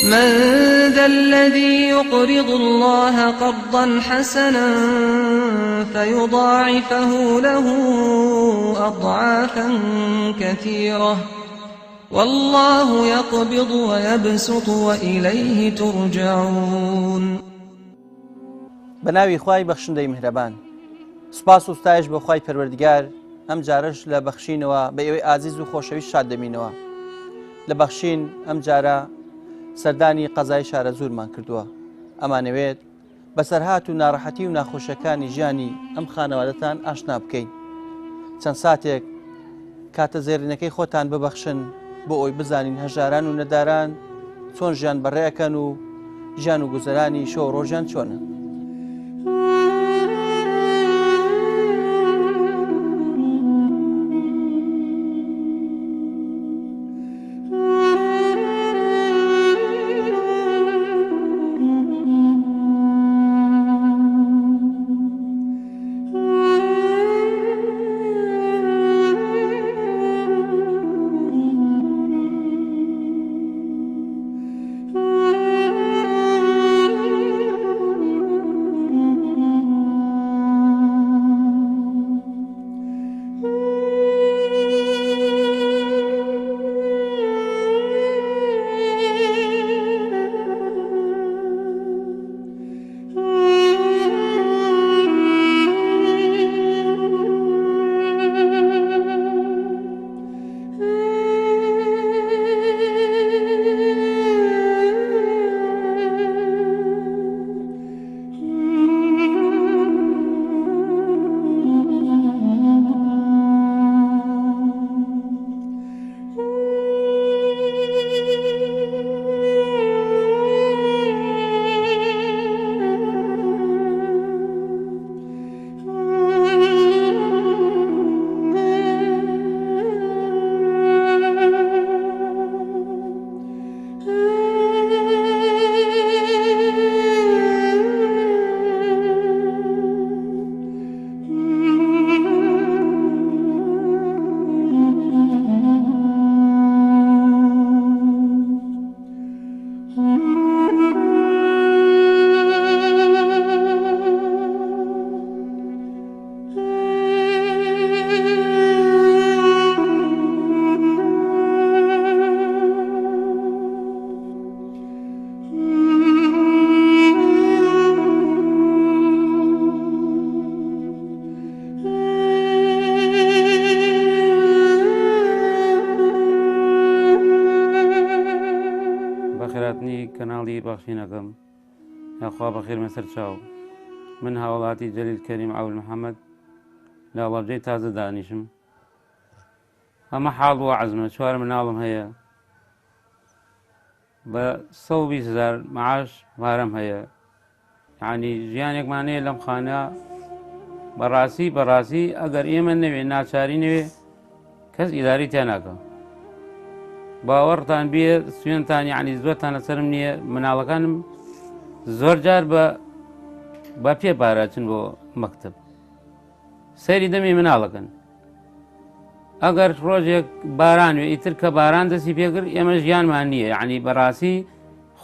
من ذا الذي يقرض الله قرضا حسنا فيضاعفه له أضعافا كثيرة والله يقبض ويبسط وإليه ترجعون. بە ناوی خوای بەخشندەی میهرەبان. سوپاس و ستایش بۆ خوای پەروەردگار ئەم جارەش لە بەخشینەوە بە ئێوەی ئازیز و خۆشەویست شاد دەبینەوە. لە بەخشین ئەم جارە سەردانی قەزای شارەزوورمان کردووە. ئەمانەوێت بەسەرهات و ناڕەحەتی و ناخۆشیەکانی ژیانی ئەم خانەوادەتان ئاشنا بکەین. چەند ساتێک کاتە زێڕینەکەی خۆتان ببەخشن بۆ ئەوی بزانین هەژاران و نەداران چۆن ژیان بەڕێ ئەکەن و ژیان و گوزەرانی شەو ڕۆژیان چۆنە. بەخێراتنی کەناڵی بەخشینەکەم یاخوا بەخێرمە سەر چاو من هاوڵاتی جەلیل کەریم عەول محەممەد لە هەڵەبجەی تازە دانیشم ئەمە حاڵ و عەزمە چوار مناڵم هەیە بە 120 هزار معاش پارەم هەیە یعنی ژیانێکمان هەیە لەم خانە بەڕاستی بەڕاستی ئەگەر ئێمە نەوێ ناچاری نەوێ کەس ئیداری تیا ناکە باوەڕتان بێ سوێنتان یعنی زۆرتان لەسەرم نییە مناڵەکانم زۆر جار بە بە پێ پاراچن بۆ مەکتب سەیری دەمی مناڵەکەن ئەگەر ڕۆژێک باران وێ ئیتر کە باران دەستی پێکرد ئێمە ژیانمان نییە یعنی بەڕاستی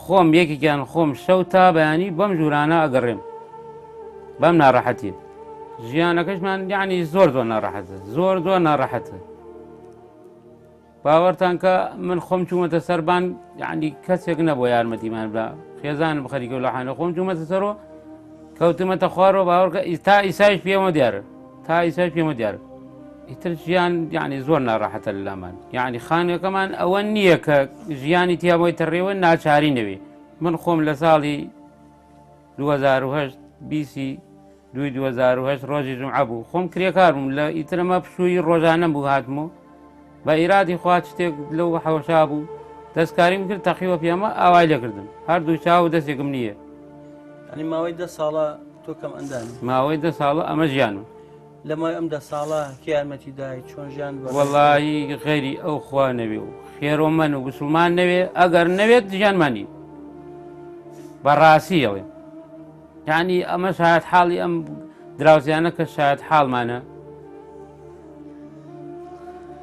خۆم یەکێکیان خۆم شەو تا بەیانی بەم ژوورانە ئەگەڕێم بەم ناڕەحەتی ژیانەکەشمان یعنی زۆر زۆر ناڕەحەتە زۆر زۆر ناڕەحەتە باوەڕتان کە من خۆم چوومەتە سەربان یعنی کەسێک نەبوو یارمەتیمان بە خێزانم خەریکە و لە حانە خۆم چوومەتە سەرەوە کەوتمەتە خوارەوە باوەڕکە تا ئیسایش پێمە دیارە تا ئیسایش پێمە دیارە ئیتر ژیان یعنی زۆر ناڕەحەتە لە لامان یعنی خانەکەمان ئەوە نییە کە ژیانی تیا بۆی تەڕێوە ناچاری نەوێ من خۆم لە ساڵی 2008 بیسی دووی 2008 ڕۆژی جومعە بوو خۆم کرێکار بووم لە ئیترەمە پشووی ڕۆژانەم بوو هاتم و بە ئیرادی خوا شتێک لەو حەوشا بوو دەستکاریم کرد تەقیوە پێمە ئاوای لێکردم هەردوو چاو و دەستێکم نییە. یعنی ماوەی دە ساڵە تۆ کەم ئەندامی؟ ماوەی دە ساڵە ئەمە ژیانم. لە ماوەی ئەم دە ساڵە کێ یارمەتی دای چۆن ژیان بەڕێ؟ وەڵایی غەیری ئەو خوا نەوێ و خێرۆمەن و بسوڵمان نەوێ ئەگەر نەوێت ژیانمان نییە بەڕاستی ئەڵێم یعنی ئەمە شایەت حاڵی ئەم دراوسیانە کە شایەت حاڵمانە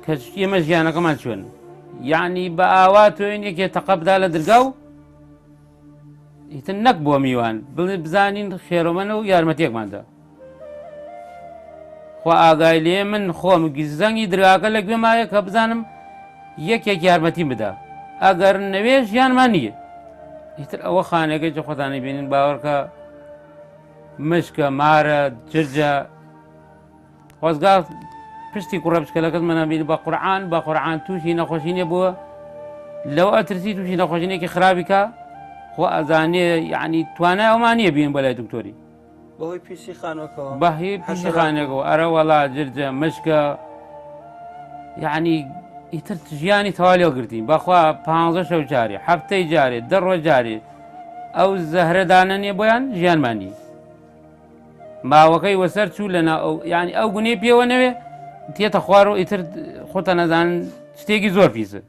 کە ئێمە ژیانەکەمان چۆن یعنی بە ئاوا تۆین یەکێ تەقە بدا لە درگا و ئیتر نەک بۆ میوان بڵێ بزانین خێرۆمەنە و یارمەتیەکماندا خوا ئاگای لێ من خۆم زەنگی درگاکە لە گوێمایە کە بزانم یەکێک یارمەتیم بدا ئەگەر نەوێ ژیانمان نییە ئیتر ئەوە خانەکەی چ خۆتانی بینن باوەڕکە مشکە مارە جرجە خۆزگا پشتی کوڕە بچکەلەکەت مەنابین بە قورعان بە قورعان تووشی نەخۆشی نیە بووە لەو ئەترسی تووشی نەخۆشینێکی خراپی کە خۆ ئەزانێ یعنی توانای ئەومان نییە بین بەلای دکتۆری بەهۆی پیسی خانوەکەوە بەهی پیسی خانەکەەوە ئەرە وەڵا جرجە مشکە یعنی ئیتر ژیانی تەوا لێگرتین بەخوا پ شەو جارێ هەفتەی جارێ دەڕۆ جارێ ئەو زەهرەدانە نیە بۆیان ژیانمان نیە ماوەکەی وەسەر چوو لە ئەو ینی ئەو گونەی پێوە نەوێ تێتە خوار و ئیتر خۆتە نەزان شتێکی زۆر پیسە.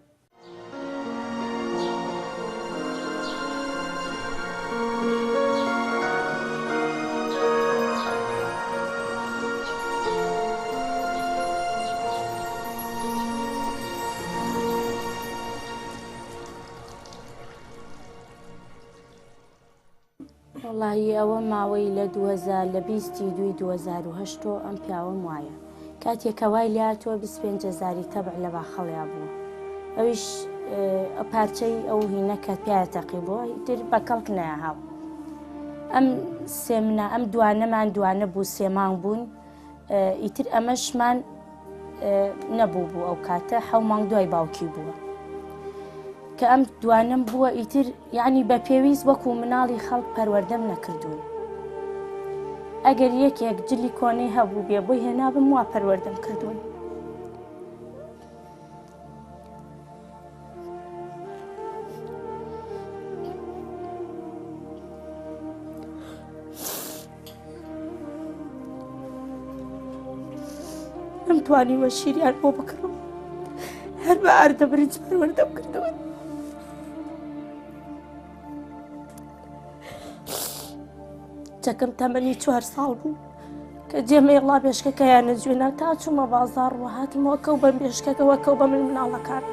وەڵایی ئەوە ماوەی لە 2000 لە بیستی دووی 2008 تۆ ئەم پیاوەم وایە کاتێ کە وای لاتوە 25 هەزاری تەبع لە باخەڵیا بووە ئەویش پارچەی ئەو هینە کە پیاە تەقی بووە ئیتر بە کەڵک نەیاهاو ئەم سێمنا ئەم دوانەمان دوانە بوو سێ مانگ بوون ئیتر ئەمەشمان نەبوو بوو ئەو کاتە حەو مانگ دوای باوکی بووە کە ئەم دوانم بووە ئیتر یعنی بە پێویست وەکو مناڵی خەڵک پەروەردەم نەکردوون ئەگەر یەکێک جلی کۆنەی هەبوو بێ بۆی هێنابم وا پەروەردەم کردوون. نەمتوانیوە شیریان بۆ بکڕم هەر بە ئاردە برنج پەروەردەم کردوون. کچەکەم تەمەنی چوار ساڵ بوو کە جێمەیڵا بێشکەکەیانە جوێنا تا چوومە بازاڕ و هاتمەوە کەو بەم بێشکەکەوە کەو بە من مناڵەکان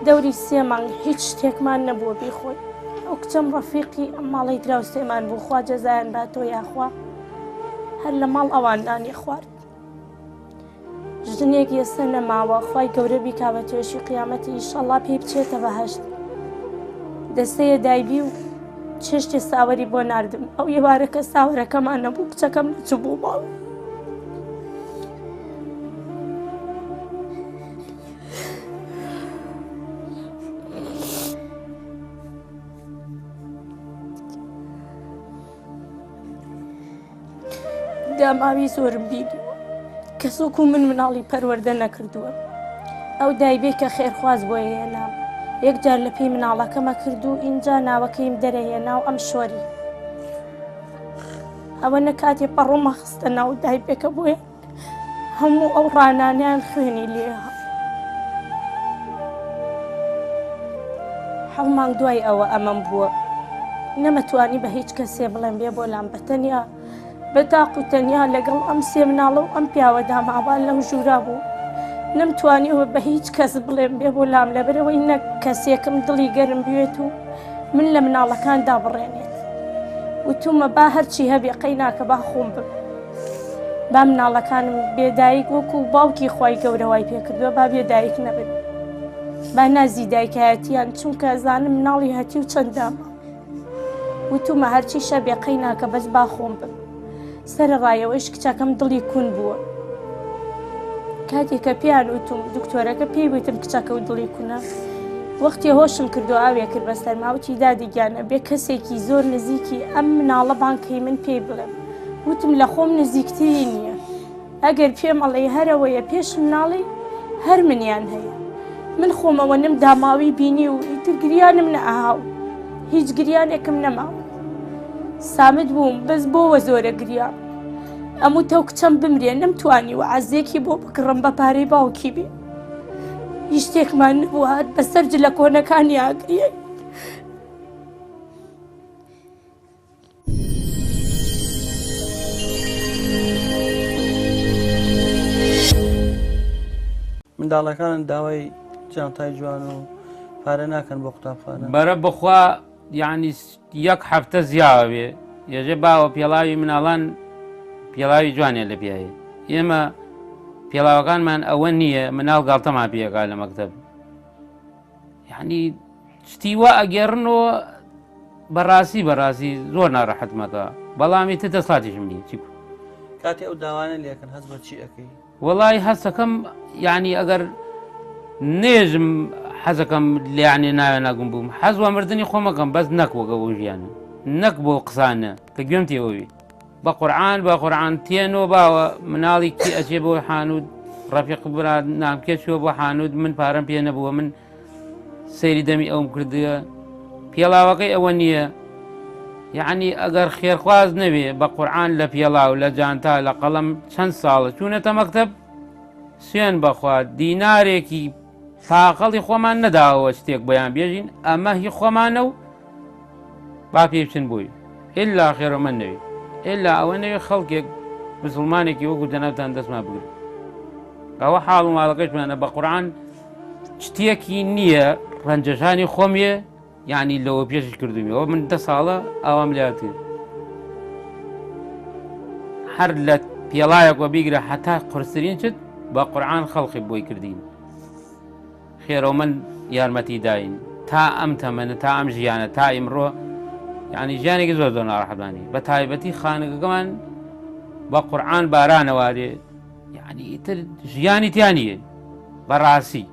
دەوری سێ مانگ هیچ شتێکمان نەبووە بیخۆی ئەو کچەم ڕەفیقی ئەم ماڵەی دراوسێمان بوو خوا جەزایان باتەوە یاخوا هەر لە ماڵ ئەوان نانی خوارد ژنێک ئێستا نەماوە خوای گەورە بیکا بە توێشی قیامەتی ئیشەڵا پێی بچێتە بەهەشت دەستەیە دایبی و چێشتێ ساوەری بۆ ناردم ئەو ئێوارەکە ساوەرەکەمان نەبوو کچەکەم نەچوو بۆ ماڵ داماوی زۆرم بینیوە کەس وەکو من مناڵی پەروەردە نەکردووە ئەو دایبێ کە خێرخواز بۆ هێنام یەک جار لە پێی مناڵەکەمە کرد و ئینجا ناوەکەیم دەرەهێنا و ئەم شۆری ئەوە نەکاتێ پەڕۆمە خستە ناو دایبێکە بۆیە هەموو ئەو ڕانانیان خوێنی لێ حەو مانگ دوای ئەوە ئەمەم بووە نەمەتوانی بە هیچ کەسێ بڵێم بێ بۆ لام بە تەنیا بە تاق و تەنیا لەگەڵ ئەم سێ مناڵە و ئەم پیاوەدا ماوان لەو ژوورا بوو نەمتوانیەوە بە هیچ کەس بڵێم بێ بۆ لام لەبەرەوەی نەک کەسێکم دڵی گەرم بوێت و من لە مناڵەکان دابڕێنێت وتومە با هەرچی هەبێ قەی ناکە با خۆم بم با مناڵەکانم بێدایک وەکو باوکی خی گەورە وای پێکردووە با بێدایک نەبن با نازی دایکایەتیان چونکە زانم مناڵی هەتی و چەندامە وتومە هەرچی شەبێ قەی ناکە بەس با خۆم بم سەرەڕایەوەیش کچەکەم دڵی کون بووە کاتێک کە پێیان وتم دکتۆرەکە پێی وتم کچەکە و دڵی کونە وەختی هۆشم کردو ئاوێ کرد بە سەرماوتی دادی گیانە بێ کەسێکی زۆر نزیکی ئەم مناڵە بانکەی من پێی بڵێم وتم لە خۆم نزیکتری نییە ئەگەر پێم ئەڵێی هەرەوەیە پێش مناڵی هەر منیان هەیە من خۆمەوە نم داماوی بینی و ئیتر گریانم نەئەها و هیچ گریانێکم نەماوە سامت بووم بەس بۆوە زۆرە گریام ئەموو تەو کچەم بمرێ نەمتوانی و عەزێکی بۆ بکڕم بە پارەی باوکی بێ هیچ شتێکمان نەبوو هات بەسەر جلە کۆنەکانی ئاگریە منداڵەکانت داوای جانتای جوان و پارە ناکەن بۆ قوتابخانە؟ بەرە بخوا یعنی یەک هەفتە زیاوێ یێژێ باوە پێڵاوی مناڵان پێڵاوی جوانێ لە پیایە ئێمە پێڵاوەکانمان ئەوە نییە مناڵ گاڵتەمان پێکا لە مەکتب یعنی شتی وا ئەگێڕنەوە بەڕاستی بەڕاستی زۆر ناڕەحەتمەکە بەڵامی تر دەسڵاتیشم نییە چی بکەم. کاتێ ئەو داوانە لێکەن هەست بە چی ئەکەی؟ وەڵی هەستەکەم یعنی ئەگەر نێژم حەزەکەم لیانێ ناوێ ناگوم بووم حەز وە مردنی خۆمەکەم بەس نەک وەگە بۆ ژیانە نەک بۆ قسانە کە گوێم تێوەوی بە قورعان بە قورعان تێنۆ باوە مناڵی کی ئەچێ بۆ حانوت ڕەفیق برا نامکێ چووە بۆ حانوت من پارەم پێ نەبووە من سەیری دەمی ئەوم کردووە پێڵاوەکەی ئەوە نییە یعنی ئەگەر خێرخواز نەوێ بە قورعان لە پێڵاو لە جانتا لە قەڵم چەند ساڵە چوونەتە مەکتب سوێن بەخوا دینارێکی تاقەڵی خۆمان نەداوە شتێک بەیان بێژین ئەمە هی خۆمانە و با پێ بچن بۆی ئللا خێرۆمەند نەوی ئللا ئەوە نەوی خەڵکێک مسلمانێکی وەکو جەنابتان دەستمان بگرن ئەوە حاڵ و ماڵەکەشمانە بە قورآن شتێکی نییە ڕەنجەشانی خۆمیە یعنی لەوە پێشش کردومیەوە من دە ساڵە ئاوام لات هەر لە پێڵایەکوە بیگرە هەتا قورسرین چت بە قورآن خەڵقی بۆی کردین خێرەومەند یارمەتی داین تا ئەم تەمەنە تا ئەم ژیانە تا ئیمڕۆ یعنی ژیانێکی زۆر زۆر ناڕەحەتمانی بە تایبەتی خانەکەمان بە قورآن بارانەوارێ یعنی ئیتر ژیانی تیانیە بەڕاستی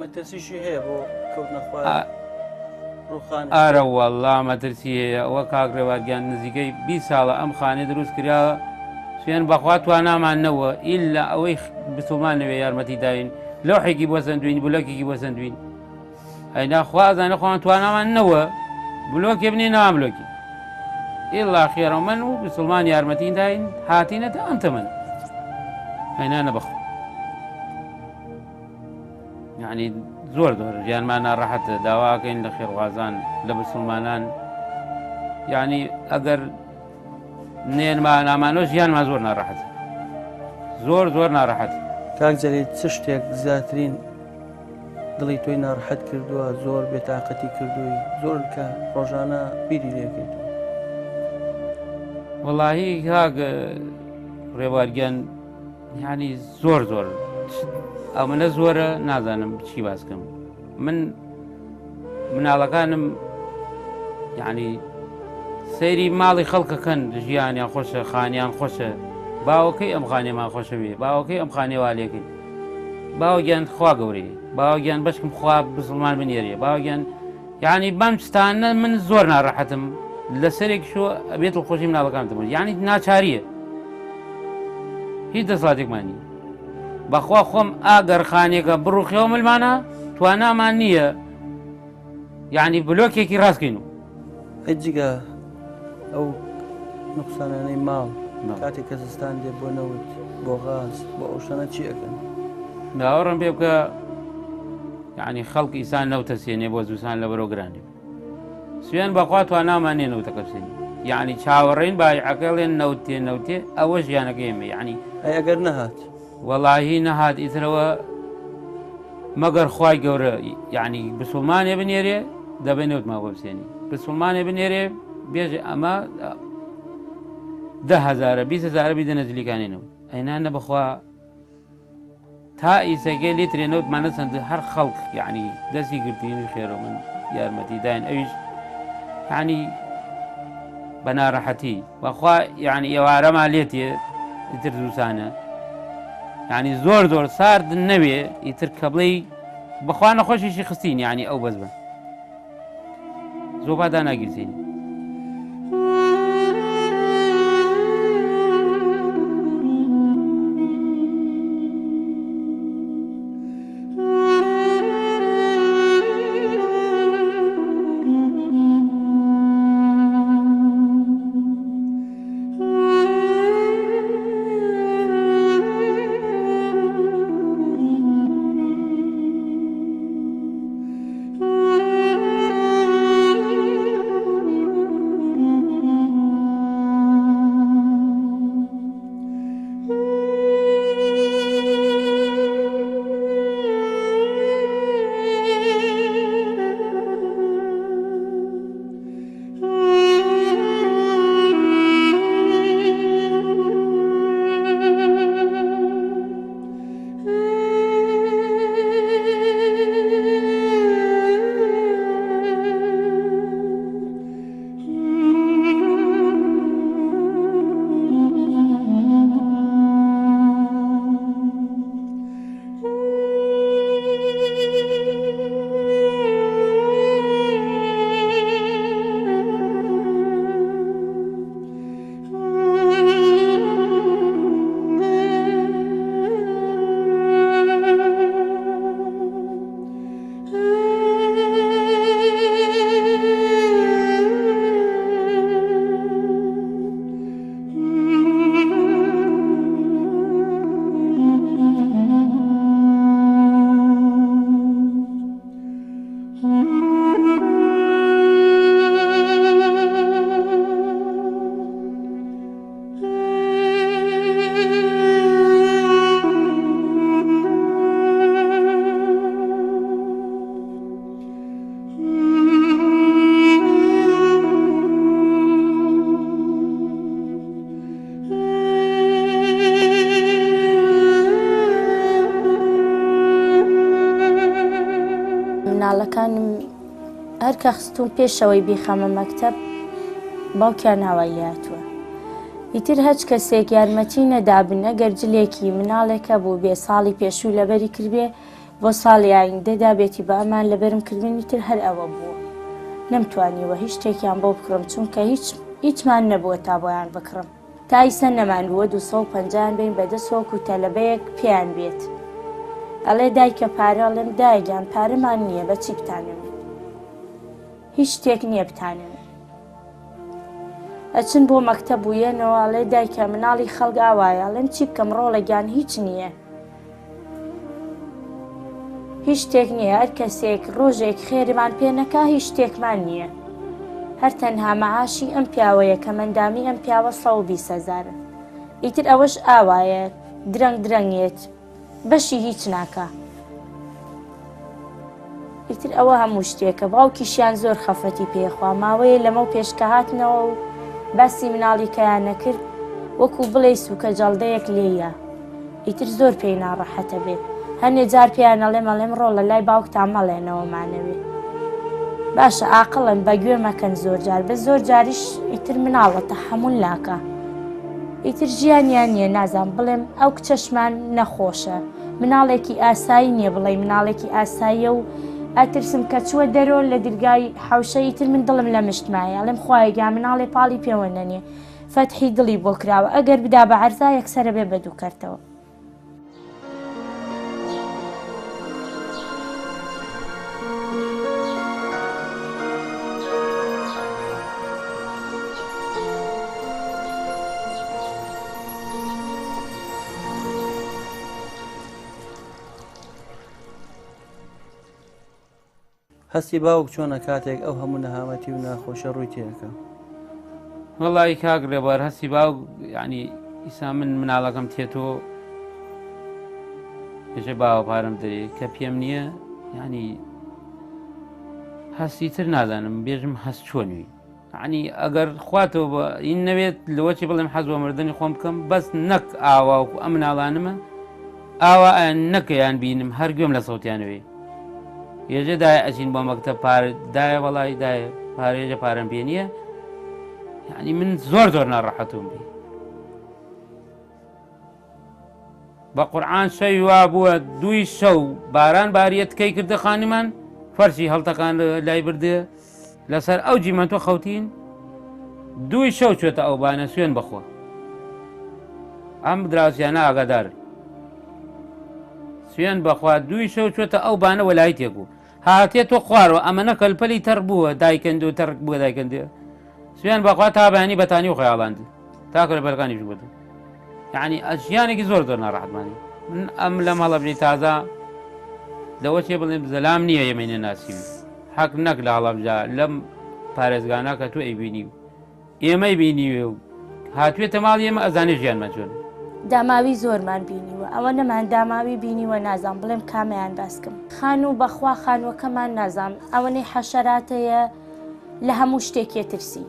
مەترسیشی هەیە بۆ کەوتنە خوار ڕوخان ئارە والله مەترسی هەیە ئەوە کاک ڕێوارگیان نزیکەی 20 ساڵە ئەم خانەی دروست کراوە سوێن بەخوا توانامان نەوە ئیلا ئەوەی بسوڵمان نەوێ یارمەتی داین لەوحێکی بۆ سندوین بلۆکێکی بۆ سندوین ئەینا خوا ئەزانێ خۆمان توانامان نەوە بلۆکێ بنێ ناوە بلۆکی ئیلا خێرە من و بسڵمان یارمەتین داین هاتینەتە ئەم تەمەن ئەینا نەبەخۆ یعنی زۆر زۆر ژیانمان ناڕەحەتە داواکەین لە خێرخوازان لە بسڵمانان یعنی ئەگەر نێنما نامانەوە ژیانمان زۆر ناڕەحەت زۆر زۆر ناڕەحەت. کاک جەلیل چ شتێک زیاترین دڵی تۆی ناڕەحەت کردووە زۆر بێتاقەتی کردووی زۆر کە ڕۆژانە بیری لێکەیتەوە؟ وەڵاهی کاک ڕێبوار گیان یعنی زۆر زۆر ئەمنە زۆرە نازانم چی باس کەم من مناڵەکانم یعنی سەیری ماڵی خەڵکەکەن ژیانیان خۆشە خانیان خۆشە باوەکەی ئەم خانێمان خۆشەوێ باوەکەی ئەم خانێوالێکەی باوەگیان خوا گەورەیە باوەگیان بەشکم خوا بسڵمان بنێرێ باوەگیان یعنی بەم شتانە من زۆر ناڕەحەتم لەسەرێک شۆ ئەبێت خۆشی مناڵەکان دەبوو یعنی ناچاریە هیچ دەسڵاتێکمان نیە بەخوا خۆم ئاگەر خانێکە بڕوخێەوە ملمانە توانامان نییە یعنی بلۆکێکی ڕاستکەین و جگە ئەو نقصانانەی ماڵ کاتێک کە زستان دێ بۆ نەوت بۆ غاز بۆ ئەو شتانە چی ئەکەن؟ باوەڕم پێ بکە یعنی خەڵک ئیسان نەوتە سێنێ بۆ زوسان لە بەرەو گرانی سوێن بەخوا توانامان نیە نەوتەکە بسێنین یعنی چاوەڕێین بایعەکەڵێن نەوتێ نەوتێ ئەوە ژیانەکە ئێمە یعنی ئەی ئەگەر نەهات وەڵاهی نەهات ئیترەوە مەگەر خوای گەورە یعنی بسوڵمانێ بنێرێ دەبێ نەوتمان بۆ بسێنی بسوڵمانێ بنێرێ بێژێ ئەمە ده هزارە 20 هزارە بیدەنە جلیکانی نەوت ئەینا نە بەخوا تا ئیسەگەی لیترێ نەوتمان نەچەند هەر خەڵک یعنی دەستی گرتین خێرە من یارمەتی داین ئەویش یعنی بە ناڕەحەتی بەخوا یعنی ئێوارەمان لێتێ ئیتر زووسانە یعنی زۆر زۆر سارد نەوێ ئیتر کە بڵێی بەخوا نەخۆشیشی خستین یعنی ئەو بەس بە زۆبا داناگیرسین. هەر کە خستوم پێشەوەی بیخەمە مەکتەب باوکیان ئاوای لێهاتووە ئیتر هەچ کەسێک یارمەتی نەدابن ئەگەر جلێکی مناڵێک هەبوو بێ ساڵی پێشوو لەبەری کردبێ بۆ ساڵی ئایندە دابێتی بە ئەمان لەبەرم کردبن ئیتر هەر ئەوە بووە نەمتوانیوە هیچ شتێکیان بۆ بکڕم چونکە هیچ هیچمان نەبووە تا بۆیان بکڕم. تا ئیسە نەمان بووە 250 یان بەین بەدەست وەکو تەلەبەیەک پێیان بێت ئەڵێ دایکە پارە ئەڵێم دایە گیان پارەمان نییە بەچی بتانەوێ هیچ شتێک نییە بتانەوێ ئەچن بۆ مەکتەب و یەنەوە ئەڵێ دایکە مناڵی خەڵک ئاوایە ئەڵێم چی بکەم ڕۆڵە گیان هیچ نییە هیچ شتێک نییە هەر کەسێک ڕۆژێک خێرمان پێ نەکا هیچ شتێکمان نییە هەر تەنها مەعاشی ئەم پیاوەیە کە مەندامی ئەم پیاوە 120 هەزارە ئیتر ئەوەش ئاوایە درەنگ درەنگێت بەشی هیچ ناکا ئیتر ئەوە هەموو شتێکە باوکیشیان زۆر خەفەتی پێخوا ماوەیە لەمەو پێش کە هاتنەوە و باسی مناڵی کەیان نەکرد وەکو بڵێی سوکە جەڵدەیەک لێیە ئیتر زۆر پێی ناڕەحەتە بێ هەنێ جار پێیان ئەڵێم ئەڵێم ڕۆڵە لای باوکتان مەڵێنەوە مانەوێ باشە ئاقڵن بە گوێ مەکەن زۆر جار بە زۆر جاریش ئیتر مناڵە تەحەمول ناکا ئیتر ژیانیان نییە نازان بڵێم ئەو کچەشمان نەخۆشە مناڵێکی ئاسایی نییە بڵێ مناڵێکی ئاساییە و ئەترسم کە چووە دەرۆ لە درگای حوشە ئیتر من دڵم لە مشتمایە ئەڵێم خوایە گیان مناڵێ پاڵی پێوە نەنێ فەتحی دڵی بۆ کراوە ئەگەر بدا بە عەرزا یەکسەرە بێ بە دووکەرتەوە. هەستی باوک چۆنە کاتێک ئەو هەموو نەهامەتی و ناخۆشە ڕووی تێەکە؟ وەڵی کاک ڕێبوار هەستی باوک ینی ئیسا من مناڵەکەم تێتۆ پێشە باوە پارەم دەێ کە پێم نییە ینی هەستی تر نازانم بێژم هەست چۆنوی عنی ئەگەر خواتەوە بە این نەوێت لەوەچی بڵێم حەز بە مردنی خۆم بکەم بەس نەک ئاوا و ئەم مناڵانمە ئاوا ئەیان نەکەیان بینم هەر گوێم لە سەوتیانەوێ یێژە دایە ئەچین بۆ مەکتەب پارە دایە وەڵی دایە پارێژە پارەم پێ نییە یعنی من زۆر زۆر ناڕەحەتوم بی بە قورعان شەوی وا بووە دووی شەو باران باریە تکەی کردە خانمان فەرشی هەڵتەکان لای بردێ لەسەر ئەو جیمەنتۆ خەوتین دووی شەو چێتە ئەو بانە سوێن بخوا ئەم دراوسیانە ئاگادار سوێن بەخوا دووی شەو چێتە ئەو بانە وەلای تێکبوو هاتێ تۆ خوارەوە ئەمەنە کەلپەلی تەڕ بووە دایکەند و تەڕک بووە دایکەندێ سوێن بەخوا تا بەیانی بەتانی و خەیاڵاند تاکە لە بەرگانیش بوو یعنی ژیانێکی زۆر زۆر ناڕەحەتمانی من ئەم لە مەڵەبنی تازە لەوە چێ بڵێم زەلام نییە ئێمەی نەناسیوی حەق نەک لە هەڵەبجە لەم پارێزگانە کە تۆ ئەیبینی و ئێمەی بینیوێ و هاتوێتە ماڵی ئێمە ئەزانێ ژیانمان چۆن داماوی زۆرمان بینیوە ئەوە نەمان داماوی بینیوە نازام بڵێم کامەیان باسکەم خانوو بەخوا خانووەکەمان نازام ئەوەنەی حەشەراتەیە لە هەموو شتێکێ ترسی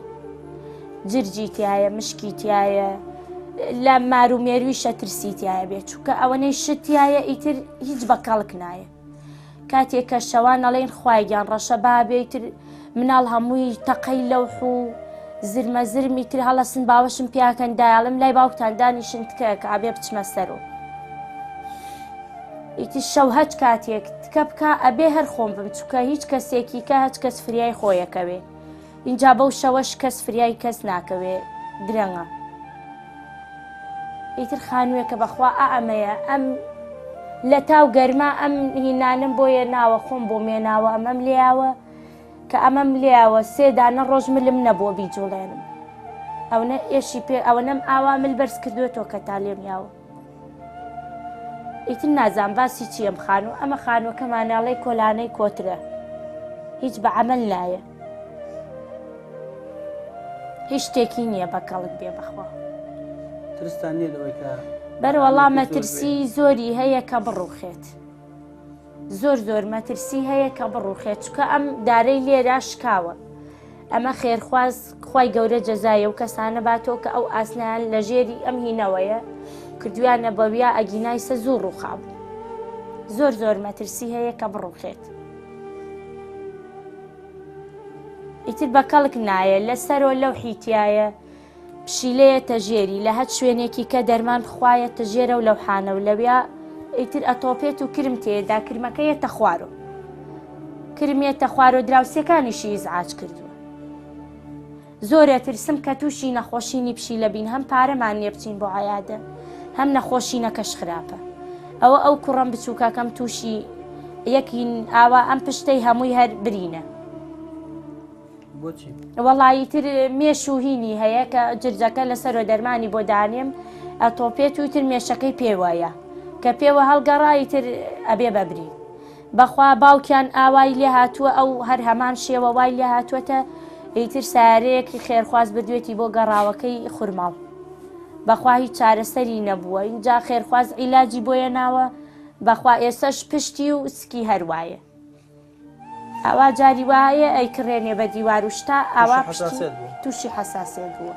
جرجی تایە مشکی تایە لە مار و مێرویشە ترسی تایە بێت چونکە ئەوەنەی شت تایە ئیتر هیچ بە کەڵک نایە کاتێک کە شەوان ئەڵێن خوایە گیان ڕەشە با بێ ئیتر مناڵ هەمووی تەقەی لەوح و زرمە زرمی تر هەڵەسن باوەشم پیاکەن دایاڵم لای باوکتان دانیشن تکە کە ئەبێ بچمە سەرۆ ئیتر شەو هەچ کاتێک تکە بکە ئەبێ هەر خۆم بم چکە هیچ کەسێکی کە هەچ کەس فریای خۆیەکەوێ ئینجا بەو شەوەش کەس فریای کەس ناکەوێ درەنگە ئیتر خانووێکە بەخوا ئا ئەمەیە ئەم لە تاو گەرما ئەم هینانم بۆیە ناوە خۆم بۆ مێناوە ئەمەم لێیاوە کە ئەمەم لێیاوە سێ دانە ڕۆژ ملم نەبووە بیجوڵێنم ئەوەنە ئێشی پێ ئەوەنەم ئاوا مل بەرز کردوێتەوە کە تا لێم یاوە ئیتر نازانم باسی چی ئەم خانوو ئەمە خانووەکەمانە ئەڵێ کۆلانەی کۆترە هیچ بە عەمەل نایە هیچ شتێکی نییە بە کەڵک بێ بەخوا ترستان نییە لەوەی کە بەروەڵا مەترسی زۆری هەیە کە بڕوخێت زۆر زۆر مەترسی هەیە کە بڕوخێت چکە ئەم دارەی لێرە شکاوە ئەمە خێرخواز خوای گەورە جەزای ئەو کەسانە باتەوە کە ئەو ئاسنیان لە ژێری ئەم هینەوەیە کردویانە بەویا ئەگینای سە زوو ڕووخابوو زۆر زۆر مەترسی هەیە کە بڕوخێت. ئیتر بە کەڵک نایە لە سەرۆ لەوحی تایە پشیلەیەتە ژێری لە هەچ شوێنێکی کە دەرمان بخوایەتە ژێرە و لەوحانە و لەویا ئیتر ئەتۆپێت و کرم تێدا کرمەکە یەتە خوارۆ کرم یەتە خوارۆ دراوسێکانیشی ئیزعاج کردووە زۆر ئەترسم کە تووشی نەخۆشینی پشیلە بین هەم پارەمان نییە بچین بۆ عیادە هەم نەخۆشینەکەش خراپە ئەوە ئەو کوڕەم بچووکەکەم تووشی یەکین ئاوا ئەم پشتەی هەمووی هەر برینە وەڵایی تر مێش و هینی هەیە کە جرجەکە لەسەرۆ دەرمانی بۆ دانێم ئەتۆپێت و تر مێشەکەی پێوەیە کە پێوە هەڵگەڕایی تر ئەبێ بەبری بەخوا باوکیان ئاوای لێ هاتووە ئەو هەر هەمان شێوە وای لێ هاتووەتە ئیتر سارەیەکی خێرخواز بردوێتی بۆ گەڕاوەکەی خورماڵ بەخوا هیچ چارەسەری نەبووە اینجا خێرخواز عیلاجی بۆیە ناوە بەخوا ئێسەش پشتی و سکی هەروایە ئەوا جاری وایە ئەیکڕێنێ بە دیوار و شتا ئاوا تووشی حەساسیەت بووە.